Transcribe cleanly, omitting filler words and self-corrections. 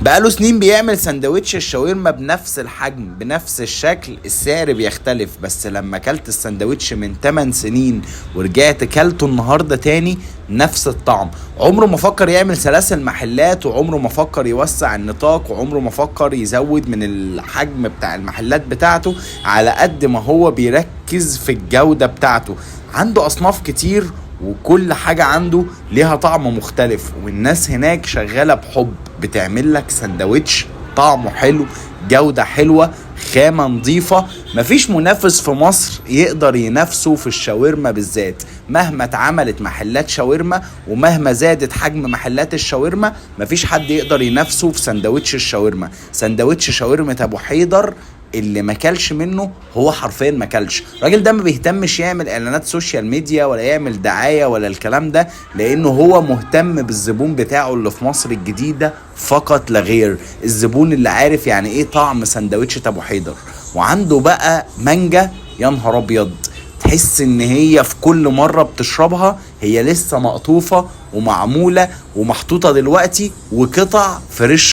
بقاله سنين بيعمل سندوتش الشاورما بنفس الحجم بنفس الشكل، السعر بيختلف، بس لما اكلت السندوتش من 8 سنين ورجعت كلته النهارده تاني نفس الطعم. عمره ما فكر يعمل سلاسل محلات، وعمره ما فكر يوسع النطاق، وعمره ما فكر يزود من الحجم بتاع المحلات بتاعته، على قد ما هو بيركز في الجودة بتاعته. عنده أصناف كتير وكل حاجة عنده ليها طعم مختلف، والناس هناك شغالة بحب، بتعمل لك سندوتش طعمه حلو، جودة حلوة، خامة نظيفة. مفيش منافس في مصر يقدر ينافسه في الشاورما بالذات. مهما اتعملت محلات شاورما ومهما زادت حجم محلات الشاورما، مفيش حد يقدر ينافسه في سندوتش الشاورما. سندوتش شاورما ابو حيدر اللي ما كلش منه هو حرفيا ما كلش. الراجل ده ما بيهتمش يعمل اعلانات social media ولا يعمل دعاية ولا الكلام ده، لانه هو مهتم بالزبون بتاعه اللي في مصر الجديدة فقط لا غير، الزبون اللي عارف يعني ايه طعم سندوتش ابو حيدر. وعنده بقى مانجا يا نهار ابيض، تحس ان هي في كل مرة بتشربها هي لسه مقطوفة ومعمولة ومحطوطة دلوقتي وقطع fresh.